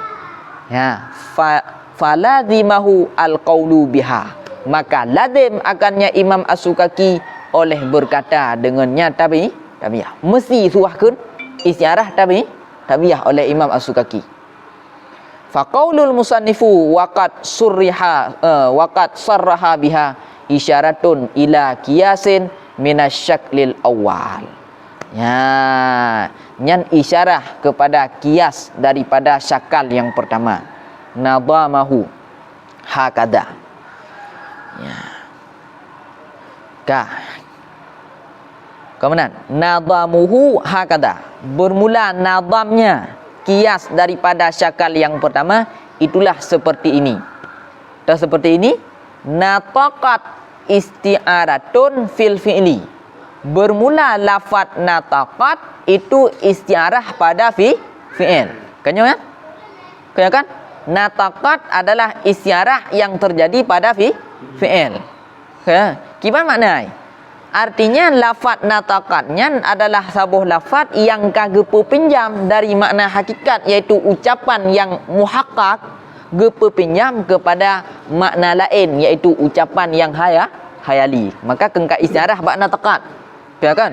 Ya, fa, falazimahu al qaulu biha. Maka lazim akannya Imam As-Sukaki oleh berkata dengan nya tabi-, tabiah. Mesti suah kheun istiarah tabi-, tabiah oleh Imam As-Sukaki. Faqaulul musannifu waqad surriha, eh, waqad sarraha biha isyaratun ila qiyasin minasyaklil awal. Ya, nyan isyarah kepada kias daripada syakal yang pertama. Nadamahu hakada. Ya. Ka. Kemudian, nadamuhu hakada. Bermula nadamnya, kias daripada syakal yang pertama, itulah seperti ini. Atau seperti ini, nataqat isti'aratun fil fi'li. Bermula lafaz nataqat itu isti'arah pada fi-, fi'il. Kenyang, ya? Kenyang, kan? Nataqat adalah isti'arah yang terjadi pada fi-, fi'il. Ha, kiban makna ai? Artinya, lafaz nataqat nyan adalah saboh lafaz nyang ka geupeupinjam dari makna hakikat, yaitu ucapan nyang muhaqqaq, geupeupinjam kepada makna laén, yaitu ucapan nyang haya-, hayali. Maka keu ka istiarah bak nataqat. Ya kan?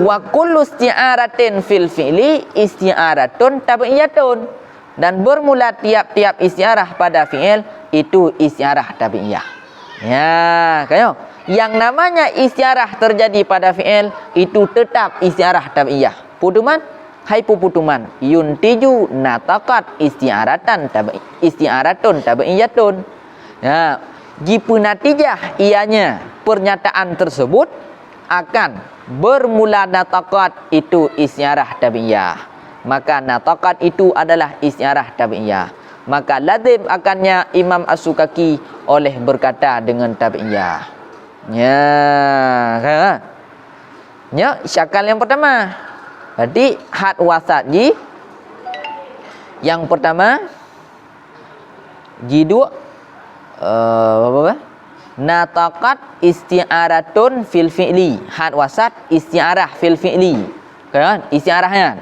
Wa kullu isti'aratin fil fi'li isti'aratun tabi'iyatun. Dan bermula tiap-tiap istiarah pada fi'il itu istiarah tabi'iyah. Ya, kayo. Yang namanya istiarah terjadi pada fi'il itu tetap istiarah tabi'iyah. Putuman, hai puputuman, yuntiju nataqat istiaratan tabi-, istiaratun tabi'iyatun. Ya, jipeunatijah ianya pernyataan tersebut akan bermula nataqat itu istiarah tabi'iyah. Maka nataqat itu adalah istiarah tabi'iyah. Maka lazim akannya Imam As-Sukaki oleh berkata dengan tabi'iyah. Ya, ha. Nya syakal yang pertama. Berarti had wasat ji. Yang pertama, jiduek, eh, apa, apa? Nataqat isti'aratun fil fi'li. Had wasat isti'arah fil fi'li. Kan? Isti'arah nyan.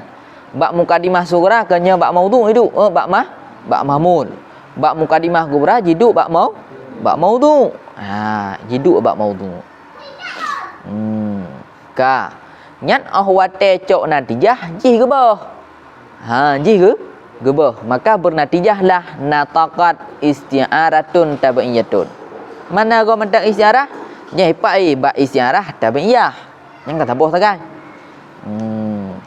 Bak mukadimah sughra, kan nyan bak maudhu' jiduek, eh, bak mah-, bak mahmul. Bak mukadimah kubra jiduek bak mau-, bak maudhu'. Ha, jiduek bak maudhu'. Hmm, ka. Nyan 'oh watèe cok natijah jih geuboh. Ha, jih geu-, geuboh. Maka beunatijahlah nataqat isti'aratun tabi'iyatun. Mana goe mantong istiarah? Nyan ipak, eh, bak istiarah tabi'iyah. Nyan ka saboh sagai. Hmm.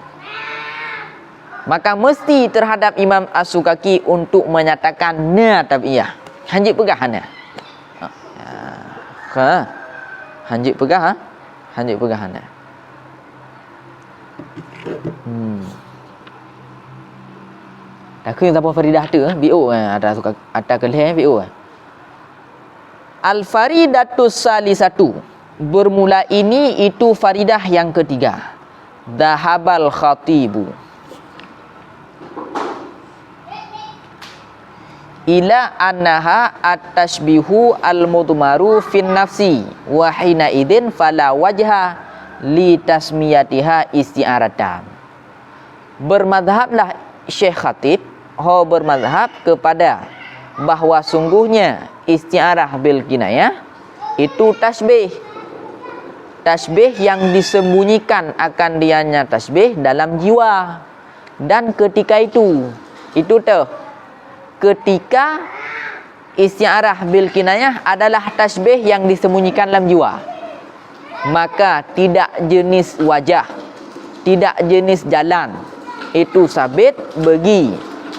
Maka mesti terhadap Imam As-Sukaki untuk menyatakan na tabi'iyah. Hanjeuet peugah hana. Ha. Ha. Hanjeuet peugah, ha? Hanjeuet peugah hana. Hmm. Takheun saboh faridah tu, eh, biôh, eh, ata suka, ata keulhèe, eh, biôh, eh. Al-faridatus salisatu. Bermula ini itu faridah yang ketiga. Dhahabal khatibu ila annaha at-tashbihu al-mudmaru fin nafsi, wa hina idzin fala wajha li tasmiyatiha isti'aratan. Bermadhablah Syekh Khatib, ho bermadhab kepada bahwa sungguhnya isti'arah bil kinayah itu tasybih. Tasybih yang disembunyikan akan dianya tasybih dalam jiwa. Dan ketika itu, itu teuh, ketika isti'arah bil kinayah adalah tasybih yang disembunyikan lam jiwa, maka tidak jenis wajah, tidak jenis jalan, itu sabit bagi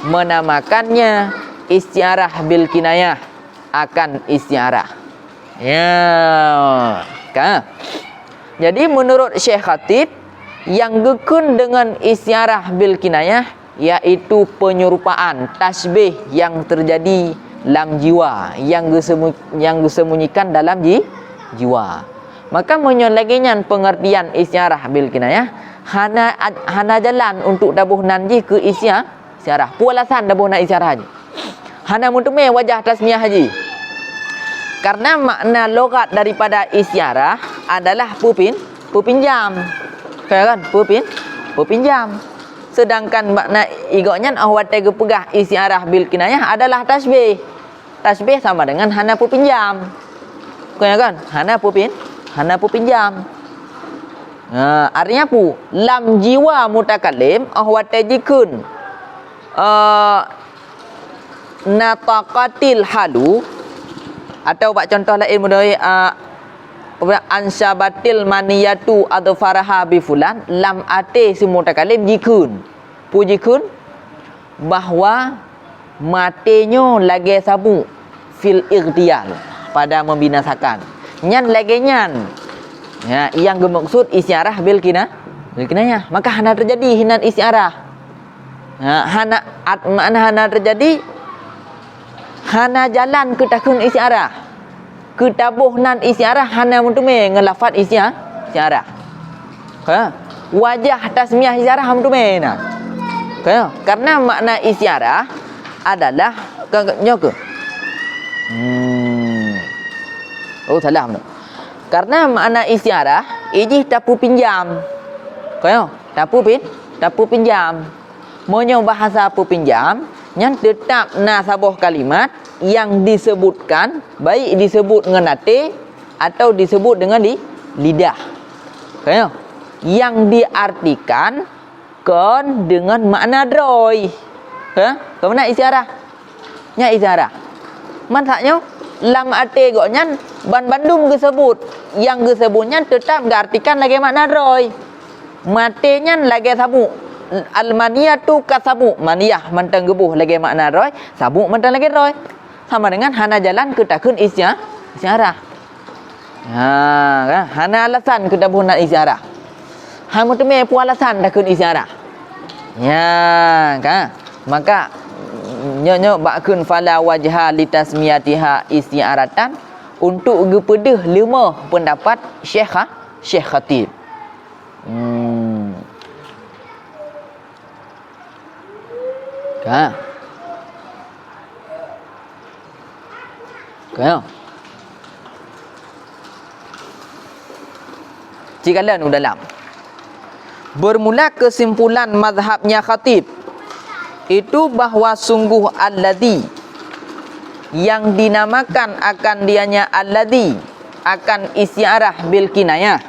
menamakannya isti'arah bil kinayah akan isti'arah. Ya, ka. Jadi, menurut Syekh Khatib, yang geukheun dengan isti'arah bil kinayah, yaitu penyerupaan, tasybih yang terjadi lam jiwa, yang geusemu-, yang geusembunyikan dalam ji-, jiwa. Maka, meunyoe lagèe nyan pengertian isti'arah bil kinayah, hana ad-, hana jalan untuk taboh nan jih keu istia-, isti'arah. Peue alasan taboh nan isti'arah jih? Hana meuteumé wajah tasmiyah jih. Karena makna logat daripada isti'arah adalah peupin-, peupinjam. Ka kan? Peupin-, peupinjam. Sedangkan makna igok nyan 'oh watèe geupeugah isti'arah bil kinayah adalah tasybih. Tasybih sama dengan hana peupinjam. Kon nyan kan? Hana peupin-, hana peupinjam. Ha, artinya pu, lam jiwa mutakallim, oh watée jikheun, eh, nataqatil halu, atau bak contoh laén mudah, eh, ansyabatil maniyatu adfaraha bi fulan, lam até si mutakallim jikheun. Pu jikheun bahwa maté nyoe lagée sabuk fil ightiyal, pada membinasakan. Nyan lagée nyan. Ya, nyang geumeukeusud isyarah bil kina-, bil kinayah. Maka hana teujadi hinan isyarah. Ha, hana at-, makna hana teujadi, hana jalan keu takheun isyarah. Keu taboh nan isyarah hana meuteumé ngon lafaz isya-, isyarah. Ka? Wajah tasmiah isyarah hana meuteumé na. Ka? Karena makna isyarah adalah ka, nyoe keuh. Hmm. Oh, salah meunan. Karena makna isyarah, ijih tapeupinjam. Ka? Tapeupin-, tapeupinjam. Meunyoe bahasa peupinjam, nyan teutap na saboh kalimat nyang disebutkan, baik disebut ngon até atau disebut deungon li-, lidah. Ka nyoe? Nyang diartikan kon deungon makna droe. Ha? Peue makna isyarah? Nyan isyarah. Mangat nyoe, lam até gobnyan banmandum geuseubut. Nyang geuseubut nyan teutap geuartikan lagée makna droe. Maté nyan lagée sabuk. Al-maniyatu kasabuk. Maniyah mantong geuboh lagée makna droe, sabuk mantong lagée droe. Sama dengan hana jalan keu takheun isya-, isyarah. Ha, ka? Hana alasan keu taboh nan isyarah. Hana meuteumé peue alasan takheun isyarah. Nya, ka? Maka, nyoe-nyoe bak kheun fala wajha litasmiyatiha isyaratan untuk geupeudeuh leumoh peundapat Syekh Ha-, Syekh Khatib. Hmm. Ka. Ka. Cit kalon u dalam. Bermula kesimpulan mazhabnya Khatib itu bahwa sungguh alladzi yang dinamakan akan dianya alladzi akan isyarah bil kinayah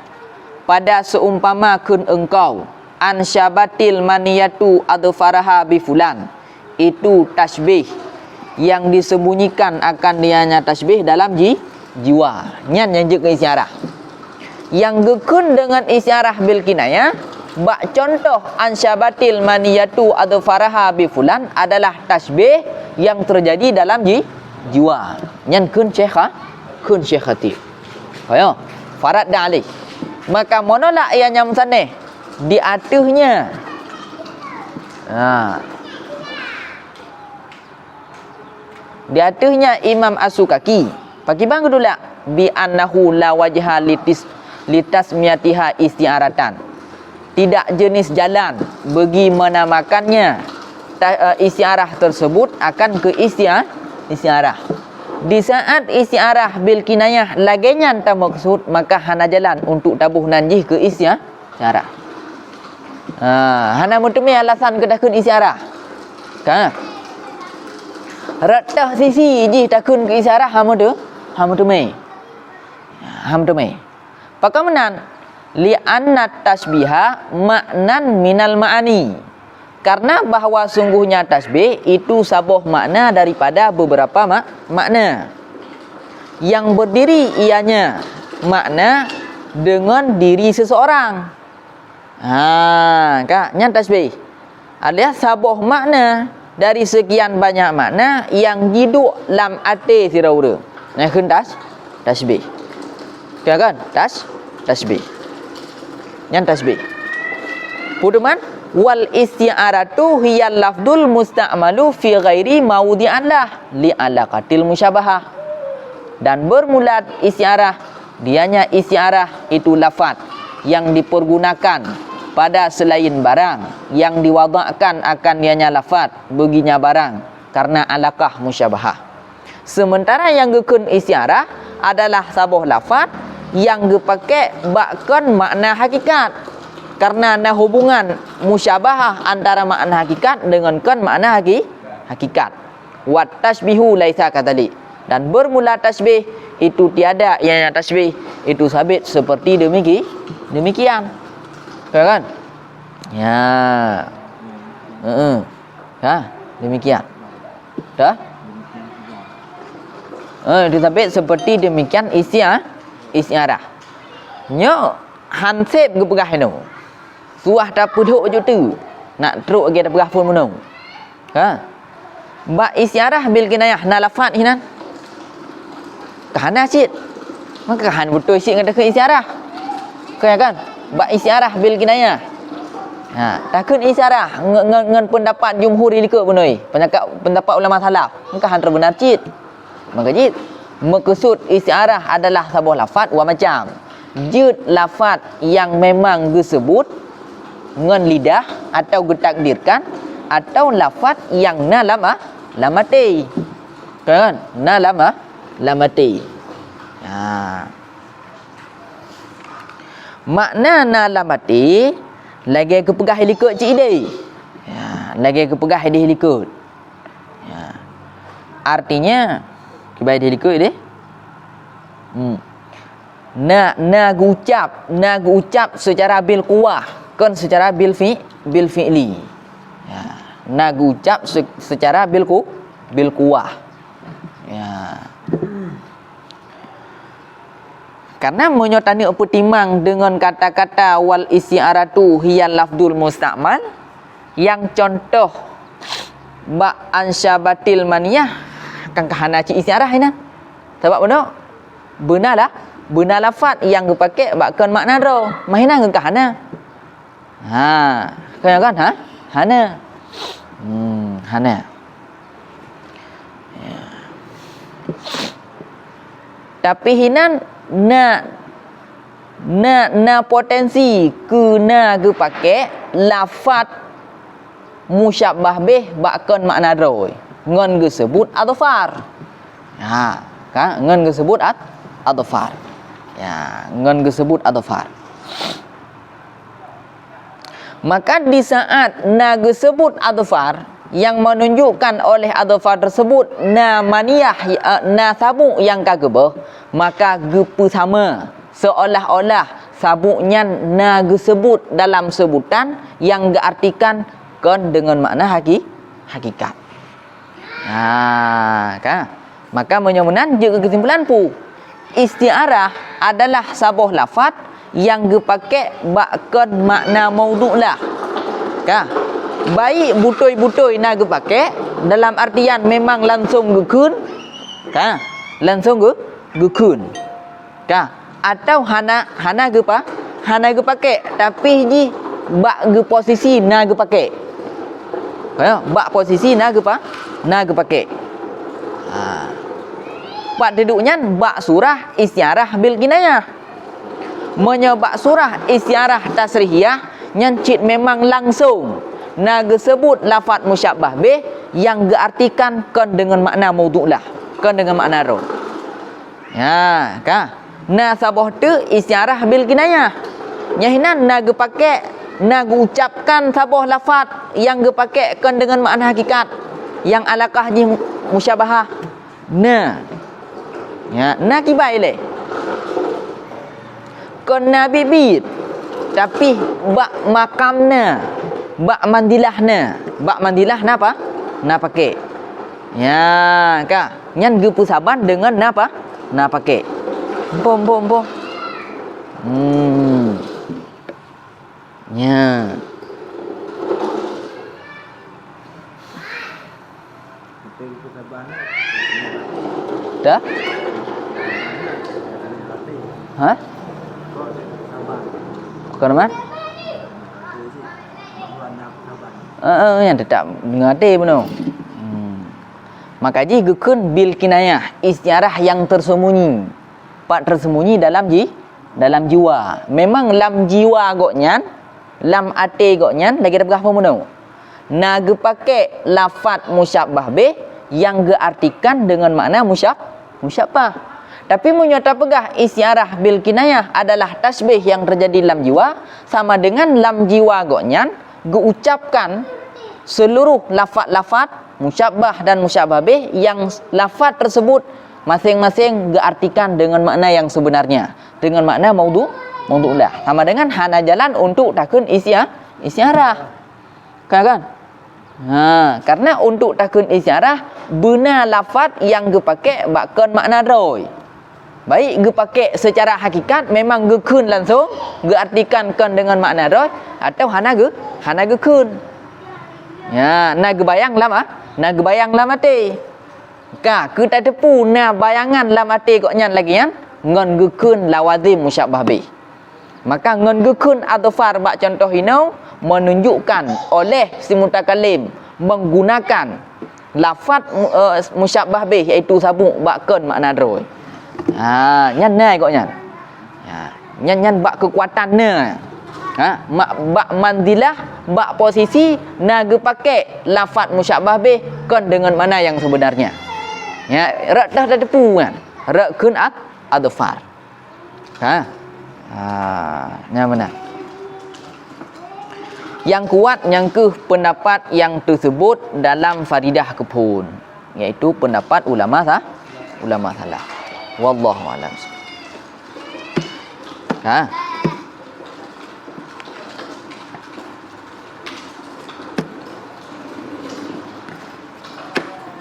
pada seumpama kheun engkau, ansyabatil maniyatu adfaraha bi fulan, itu tasybih yang disembunyikan akan dianya tasybih dalam ji-, jiwa. Nyan nyang jeuet keu isyarah. Nyang geukheun deungon isyarah bil kinayah, bak contoh ansyabatil maniyatu adfaraha bi fulan adalah tasybih yang terjadi dalam ji-, jiwa. Nyan kheun Syekh Kha-, kheun Syekh Khatib. Ayo, faradda alaih. Maka menolak ia nyang meusanéh di ateueh nyan. Ha. Di ateueh nyan Imam As-Sukaki. Pakriban geutulak? Bi annahu la wajha litis-, litasmiyatiha isti'aratan. Tidak jenis jalan bagi menamakannya ta-, eh, isti'arah tersebut akan keu istia-, isti'arah. Di saat isti'arah bil kinayah lagée nyan tameukeusud, maka hana jalan untuk taboh nan jih keu istia-, isti'arah. Ha, hana meuteumé alasan keu takheun isti'arah. Ka? Rot toh sisi jih takheun keu isti'arah hana meuteumé. Hana meuteumé. Pakon meunan? Li'anna tasybiha ma'nan minal ma'ani. Karena bahwa sungguhnya tasybih itu saboh makna daripada beberapa mak-, makna. Yang berdiri ianya makna dengan diri seseorang. Ha, ka, nyan tasybih. Alias saboh makna dari sekian banyak makna nyang jiduek lam até sidroe ureuëng. Nyan kheun tas-, tasybih. Ka kan? Tas-, tasybih. Nyan tasybih. Peue teuma? Wal isti'aratu hiyal lafdul musta'malu fi ghairi maudhi'an lah li alaqatil musyabahah. Dan bermula isti'arah, dianya isti'arah itu lafaz yang dipergunakan pada selain barang yang diwadakkan akan dianya lafaz baginya barang karena alaqah musyabahah. Sementara nyang geukheun isti'arah adalah saboh lafaz nyang geupaké bak kon makna hakikat, karena na hubungan musyabahah antara makna hakikat deungon kon makna haki-, hakikat. Wat tasybihu laisa kadzalik. Dan bermula tasbih itu tiada ianya tasbih, itu sabit seperti demiki-, demikian. Ya kan? Ya. Heeh. Ha, demikian. Dah? Eh, itu sabit seperti demikian istia-, istiarah. Nyoe hanseb geupeugah inoe. Suah tapeudhok ju tu. Nak trok lagi tapeugah phon meunoe. Ha? Bak istiarah bil kinayah na lafat hinan. Ka hana cit. Maka hana beutôi cit ngon takheun istiarah. Ka ya kan? Bak istiarah bil kinayah. Ha, takheun istiarah nge-, nge-, ngon pendapat jumhur di likot bunoe. Pendapat, pendapat ulama salaf. Maka hana beuna cit. Maka jih, meukeusut istiarah adalah saboh lafat dua macam. Jeuet lafat nyang memang geuseubut ngon lidah atau geutakdirkan, atau lafat nyang na lam a-, lam até. Kan? Na lam a-, lam até. Ha. Makna na lam até, lagée geupeugah di likot cit idéh. Ya, lagée geupeugah idéh di likot. Ya. Artinya, kiban idéh di likot deh. Hmm. Na, na geucap, na geucap secara bil kuwah, kon secara bil fi-, bil fi'li. Ya. Na geucap se-, secara bil ku-, bil kuwah. Ya. Karena meunyoe taneuk peutimang deungon kata-kata wal isti'aratu hiyal lafdul musta'mal, nyang contoh bak ansyabatil maniyah, kan ka hana cit isti'arah inan. Sabab bunoe, beuna lah, beuna lafat nyang geupaké bak kon makna droe, mah inan ka hana. Ha, ka nyan kan? Ha? Hana. Hmm, hana. Ya. Tapi hinan na, na, na potensi keu na geupaké lafat musyabbah bih bak kon makna droe ngon geuseubut adhfar. Ha, ka? Ngon geuseubut ad-, adhfar. Ya, ngon geuseubut adhfar. Maka di saat na geuseubut adhfar, nyang menunjukkan oleh adhfar tersebut na maniyah, eh, na sabuk nyang ka geubeuh, maka geupeusama seolah-olah sabuk nyan na geuseubut dalam seubutan nyang geuartikan kon deungon makna haki-, hakikat. Ha, ka. Maka meunyoe meunan jeuet keu keusimpulan peue? Isti'arah adalah saboh lafat nyang geupaké bak kon makna maudhu' lah. Ka. Baik beutôi-beutôi na geupaké dalam artian memang langsong geukheun, ka, langsong geu-, geukheun. Ka, atau hana, hana geupa-, hana geupaké, tapi jih bak geuposisi na geupaké. Ka, bak posisi na geupa-, na geupaké. Ha. Pat teuduek nyan bak surah isti'arah bil kinayah. Meunyoe bak surah isti'arah tasrihiyah, nyan cit memang langsong na geuseubut lafat musyabbah bih nyang geuartikan kon deungon makna maudhu' lah, kon deungon makna droe. Ya, ka. Na saboh teuk isti'arah bil kinayah. Nyan hinan na geupaké, na geuucapkan saboh lafat nyang geupaké kon deungon makna hakikat, nyang alakah jih mu-, musyabahah. Na. Ya, na kiban ilée. Kon na biet-biet, tapi bak makam na, bak manzilah na, bak manzilah na pa-, na paké. Ya, ka. Nyan geupeusaban deungon na pa-, na paké. Bom, bom, bom. Hmm. Nya. Dah? Ha? Bukan teman? Eh, eh, yang tetap dengar hati bunoe. Hmm. Maka jih geukheun bil kinayah, istiarah yang tersembunyi. Pat tersembunyi dalam ji-, dalam jiwa. Memang lam jiwa gobnyan, lam até gobnyan, lagée tapeugah peue meunoe. Na geupaké lafat musyabbah bih nyang geuartikan deungon makna musyab-, musyabbah. Tapi meunyoe tapeugah istiarah bil kinayah adalah tasbih nyang teujadi lam jiwa, sama deungon lam jiwa gobnyan geuucapkan seuluruh lafat-lafat musyabbah dan musyabbah bih nyang lafat teusebut Masing-masing geuartikan dengan makna yang sebenarnya, dengan makna maudhu, maudhu'lah. Sama dengan hana jalan untuk takheun isya-, isyarah. Kan, kan? Ha, karena untuk takheun isyarah, beuna lafaz nyang geupaké bak kon makna droe. Baik geupaké secara hakikat, memang geukheun langsung, geuartikan kon deungon makna droe, atau hana geu-, hana geukheun. Ya, na geubayang lam a-, na geubayang lam até. Ka, keu tateupeue na bayangan lam até gobnyan lagée nyan, ngon geukheun lawazim musyabbah bih. Maka ngon geukheun adhfar bak cuntoh inoe, menunjukkan oleh si mutakallim menggunakan lafaz mu-, eh, musyabbah bih, iaitu sabuk bak kon makna droe. Ha, nyan na gobnyan. Ha, nyan, nyan bak keukuatan na. Ha, mak, bak manzilah, bak posisi na geupaké lafaz musyabbah bih kon deungon makna nyang sebenarnya. Ya, rot dah tateupeue nyan. Rot kheun ad-, adhfar. Ha. Ha, nyan meunan. Nyang kuat nyang keuh pendapat nyang teuseubut dalam Faridah keuphon, yaitu pendapat ulama sa-, ulama salaf. Wallahu a'lam. Ha.